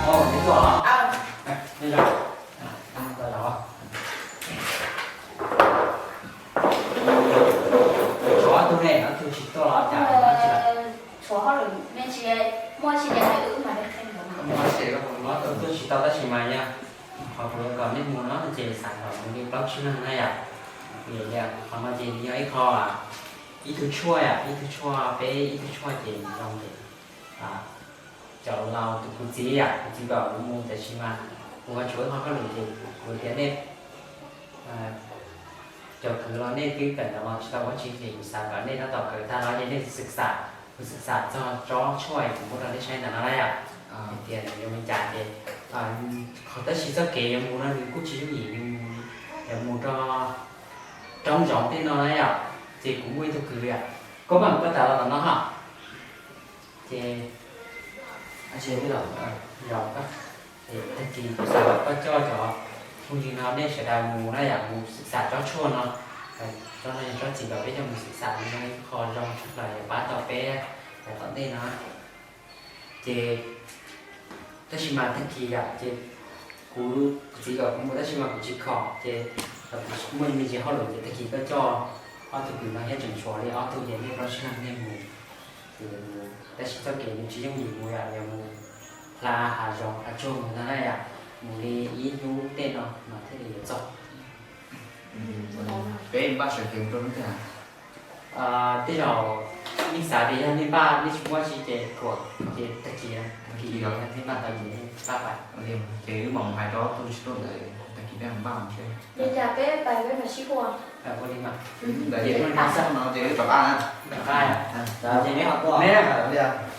Ồ, neb tuaj hos? Neb zaum. Tshuav ob tug ne, ob tug tsis tuaj los cas? Tshuav hauj lwm, nej tsis muaj tsis li hais wb mas. Muaj ces ob tug tuaj tsis tau tab sis mas yog qhov kuv yuav kom nej mus no ces xav kom mus li plaub tsib leeg na yom. Vim tias qhov no ces yog ib qho, ib tug tshuaj yom, ib tug tshuaj, peb ib tug tshuaj ces zoo ces cov laus, tus kuv txiv yom, kuv txiv kom kuv mus tab sis mas kuv ho tshuav ib qho hauj lwm ces kuv tias nej cov kwv los nej twb kawm ntawv los tsis tau ua tsi ces kuv xav kom nej tab tom kawm tag los ces nej xwm xam, kuv xwm xam txog tsob tshuaj kuv muab rau nej saib ntawm no na yom. Hais tias nws yuav mus cas ces qhov tab sis txoj kev yuav mus no nws kuj tsis yooj yim, nws mus, yuav mus rau roob zoov tej no na yom. Ces kuv muaj ib tug kwv yom, koj mam mus pab tas los tom no hos. Ces tag kis kuv xav kom koj coj cov phooj ywg no nej sawv daws mus na yom, mus xwm xam tsob tshuaj no. Tsob no yog tsob txiv kom peb coj mus xwm xam, nws yog ib qho zoo tshaj plaws yuav pab tau peb yav tom ntej no. Ces tab sis mas tag kis yom ces kuv, kuv txiv kom kuv mus tab sis mas kuv tsis khoom ces kuv muaj me ntsis hauj lwm ces tag kis koj coj ob tug kwv no thiab tseem tshuav li ob tug ces nej plaub tsib leeg nej mus. Ces tab sis txoj kev nws tsis yooj yim mus yom, yuav mus hla hav zoov hav tsuag mus ntag na yom, mus li ib hnub tej no mas thiaj li yuav txog. Peb npaj sawv kev mus rau hnub twg? Tej zaum nej xav tias yog nej npaj nej tsis muaj tsi ces kuam ces tag kis, tag kis los yog nej npaj tau ces nej npaj pais. Ces wb mam mus hais rau ob tug tsis tuaj ntawd, tag kis peb mam npaj mus seb. Li cas peb pais peb mam sib hu. Ua li mas. Ntawd ces hnub no xwb no ces wb rov qab na. Rov qab. Ces neb ho tuaj. Neb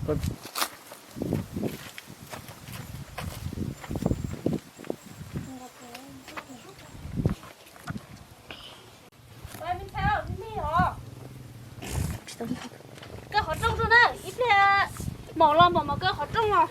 Kaw qhov rooj rau na, ib pliag mom los mom mom kaw qhov rooj los.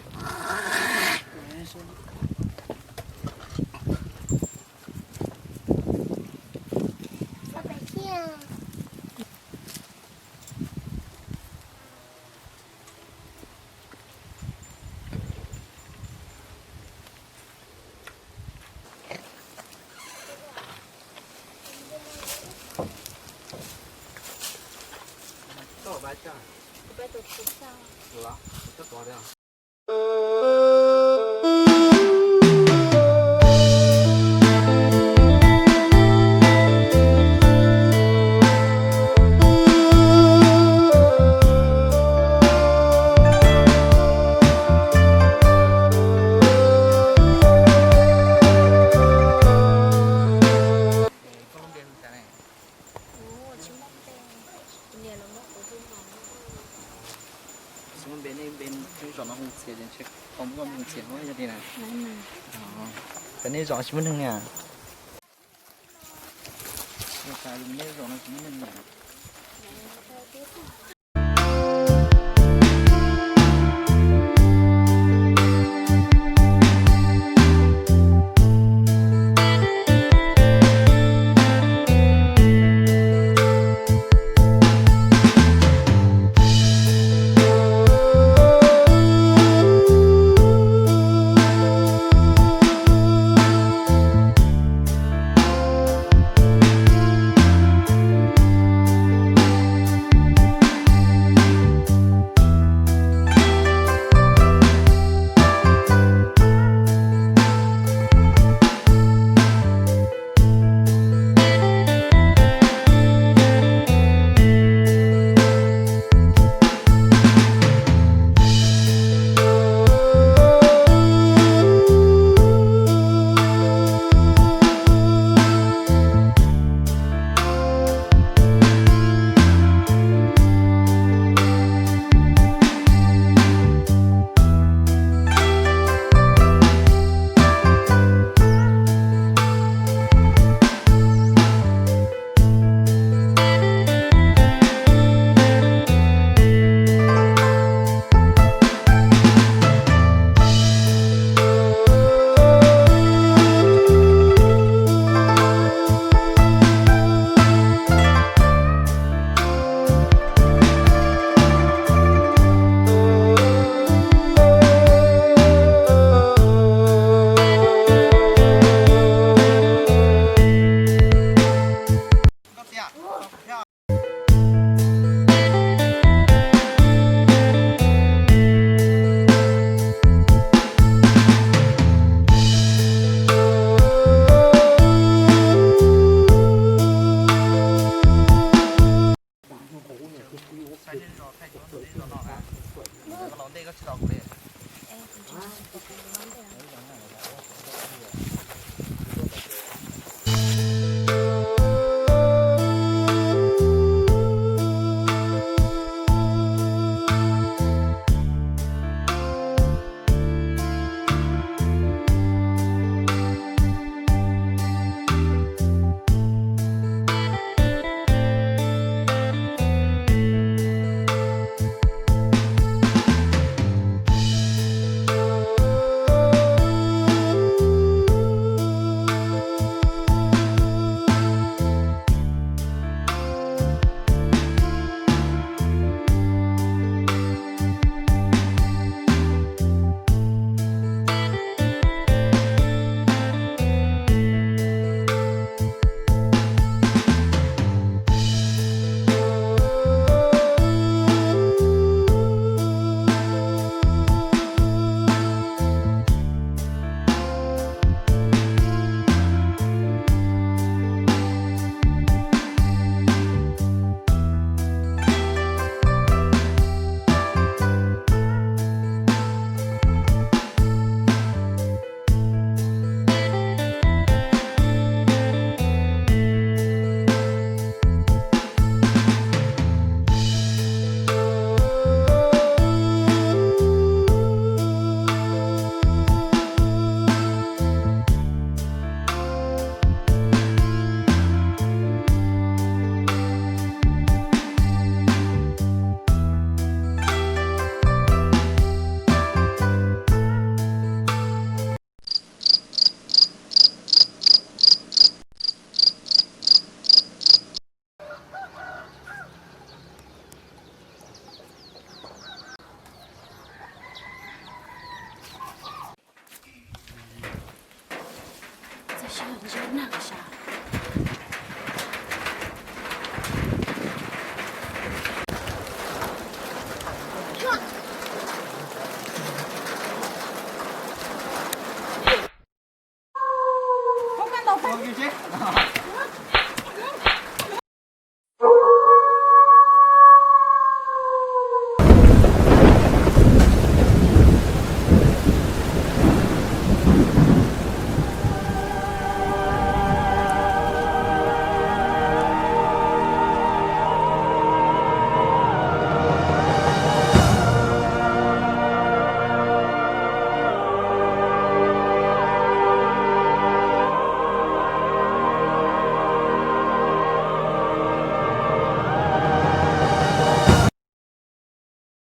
Xws li npe nej npe zos no hu Txhias ces ntshe koj muab koj npe hu Txhias no yog li na. Ces nej zos tsis muaj neeg li. Nej zos no tsis muaj neeg li.